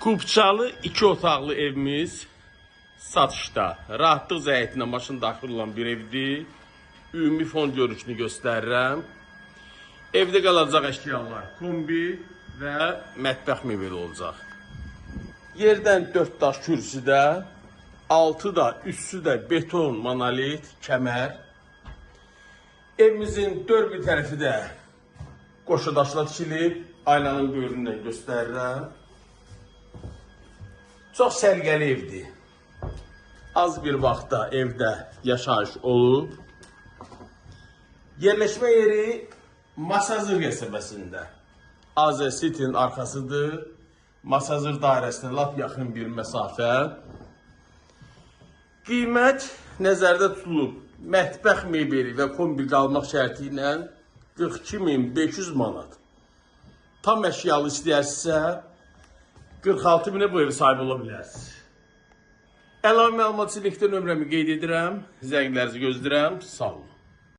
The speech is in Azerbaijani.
Kupçalı 2 otaqlı evimiz satışda. Rahatlıq zəhətinə maşın daxil olan bir evdir. Ümumi fon görünüşünü göstərirəm. Evdə qalacaq əşyalar kombi və mətbəx mebeli olacaq. Yerdən 4 daş kürsüdə, altı da, üstü də beton, monolit, kəmər. Evimizin dörd bir tərəfi də qoşa daşla tikilib. Aynanın böyründən göstərirəm. Çox səliqəli evdir. Az bir vaxtda evdə yaşayış olub. Yerləşmə yeri Masazır qəsəbəsində. AZ City-nin arxasıdır. Masazır dairəsinə lap yaxın bir məsafə. Qiymət nəzərdə tutulub mətbəx mebeli və kombi qalmaq şərti ilə 42.500 manat. Tam əşyalı istəyərsinizsə 46 minə bu ev sahibi ola bilərsiniz. Əlavə məlumat üçün linkdə nömrəmi qeyd edirəm. Zənglərinizi gözləyirəm. Sağ olun.